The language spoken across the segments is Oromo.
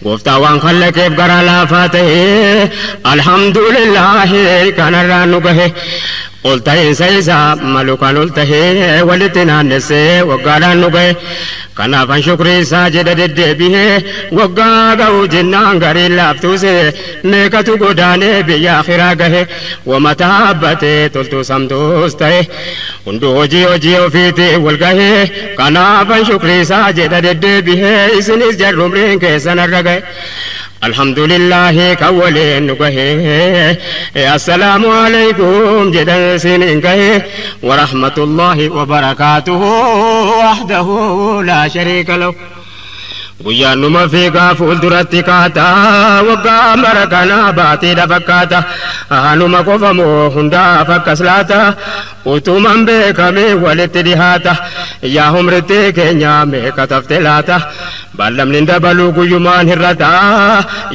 Gooftaa waan kallaqeef garaa laafaa ta'e alhamdulillaahi kanarraan nu gahe. Ol ta'iinsa isaa malu kan ol tahee walitti naannessee waggaadhaan nu gahe. Kanaafan shukrii isaa jedha deddeebi'ee waggaa ga'u jennaan gariin laaftuuse meeqatu godaanee biyya akhiraa gahe. Wama taabbatee toltuu samtuus ta'e hunduu hojii hojii ofiitiin wal gahe. Kanaafan shukrii isaa jedha deddeebi'ee isinis jarrumriin keessan har'a gahe. الحمد لله كولين نقه السلام عليكم جدا سنين ورحمة الله وبركاته وحده لا شريك له. Guyyaan numa fiigaa fuulduratti kaata waggaa mara kanaa baatiidha fakkaata anuma qofamoo hundaaf akkas laata utuman beekame walitti dhihaata yaa humritti keenya meeqa tafte laata ballamni dabaluu guyyumaan hirrata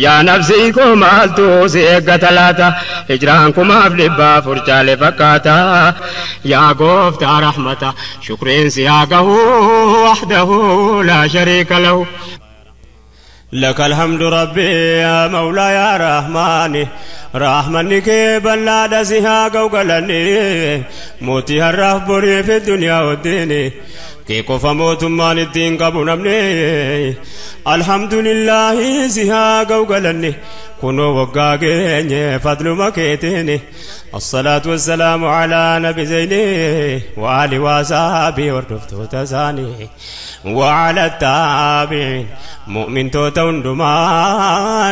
yaa nafsii koo maaltu si eeggata laata hijraan 1400 caale fakkaata yaa gooftaa rahmata shukriin si haa gahu wahdahu laa shariika lahu. لك الحمد ربي يا مولاي يا رحماني رحمنك بلا دسها قوقلني موتي الرهب بري في الدنيا والدين كي قف موت ما الدين قبو نمني الحمد لله سها قوقلني كنو وقاقيني فضل مكيتيني الصلاة والسلام على نبي زيني وآله وصحبه وردفتو تساني وعلى التابعين مؤمن توتون دما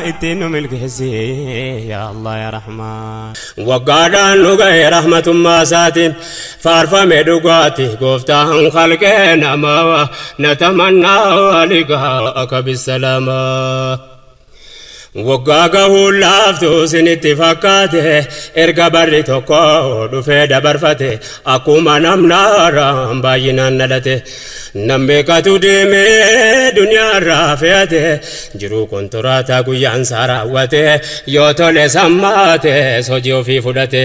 اتنو ملك حسي يا الله يا رحمن. وقادان نغي رحمة ما ساتين فارفا مدوغاتي قفتان خلقنا ما نتمنى لقاءك بالسلامة. Waggaa gahuu laaftuu sinitti fakkaate erga barri tokko dhufee dabarfate akkuma namnaarraan baay'inaan dhalate nam meeqatu deemee duniyaarraa fe'ate jiruu kontoraataa guyyaan isaa raawwate yoo tole sammaate hojii ofii fudhate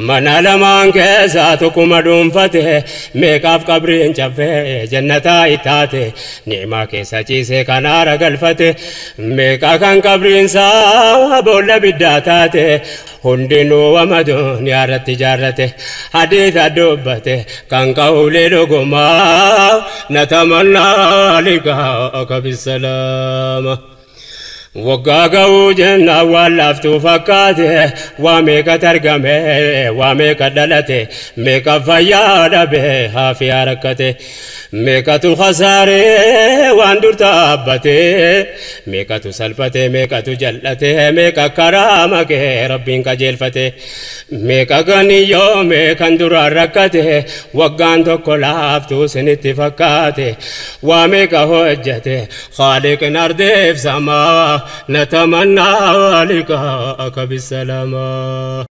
mana lamaan keessaa tokkuma dhuunfate meeqaaf qabriin caffee jannataa ittaate ni'imaa keessa ciisee kanaara galfate meeqa kan qabrii Insa bolla biddaa taate hundinuu wama duniyaa irratti jaarrate hadiisa dubbate kan qawlee dhugumaa natamannaa liqaaka bisalaama. Waggaa ga'uu jennaan waan laaftuu fakkaate waa meeqa argame waa meeqa dhalate meeqa fayyaa dhabe haafiyaa rakkate meeqatu khasaaree waan dur dhaabbate meeqatu salphate meeqatu jal'ate meeqa karaa makee rabbiin qajeelfate meeqa ganiyyoome kan duraan rakkate waggaan tokko laaftuu sinitti fakkaate waa meeqa hojjate khaaliqin ardeef samaa نتمنى لقاءك بالسلامة.